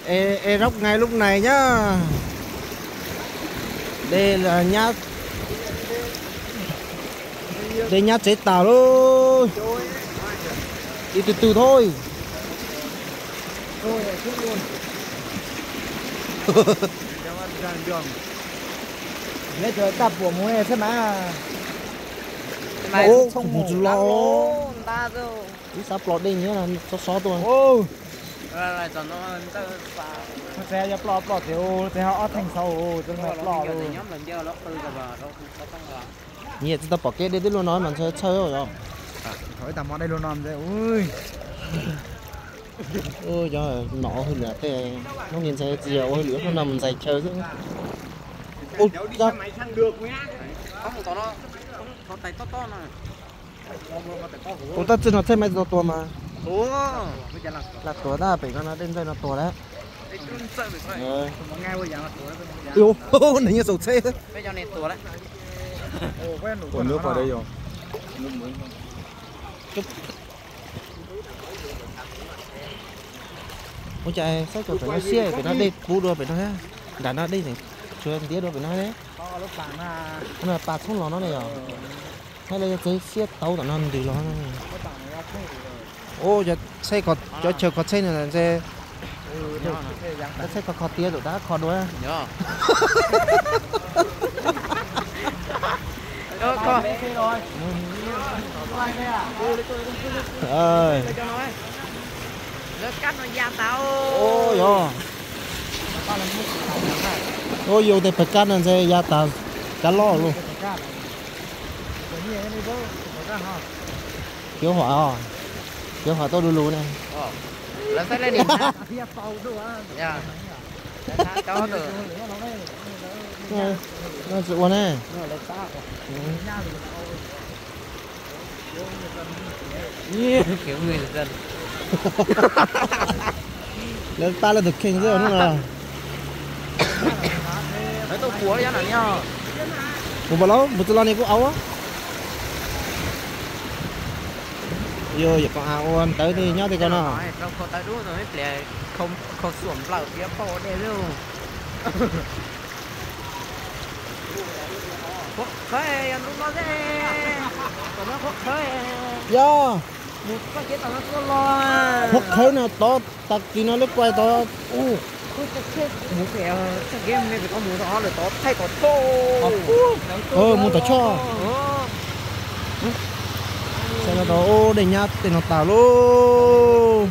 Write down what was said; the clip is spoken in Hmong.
Ê, ê, dốc ngay lúc này nhá. Đây là nhá, đây nhá chế tạo luôn. Đi từ từ thôi. Ub, mus tsis los. Ib sab plos dej nyiab no xob xob tuaj. Nyias tsis tau pom kev dej twb luaj no mas ntshai txhawj os. Yog nom ua hauj lwm tej, hnub nyias ntshai txiv yog ua hauj lwm hnub no mus ntxais chaw xwb. Ua tab txij no txhej maiv tsis tau tua mas. Lam tuav tab pem no no dej ntxawj no tuag lawm. Nws nyiam saum txhej. Ua cas saib cov pem no siab pem no dej pub dua pem no thiab. Nram no dej tseem tshuav ntiab dua pem no thiab. Pas txhoob los no ne yog. Saib lawv txawb siab tau tom no ntws los. Ua cov txhej, cov chaw kho txhej no ntshe, txhej kho kho tiab tus tab kho dua. Yog, yus tej pawg kab no ntshe ya tas cab loj lawm. Khiav huam, khiav huam tuaj du lus ne. No tsis ua ne. Lawv pab lawv tus kheej xwb no. Mus npam lauj, mus txog los niag kuj au. Yog yawm koom av ua ntawv tej nyob tej ko no. Yog, huab qhawv no tod, tag kis no lub kuai tod. Mus tom choj. Saib no tod, dej nyab tej no tas lauj.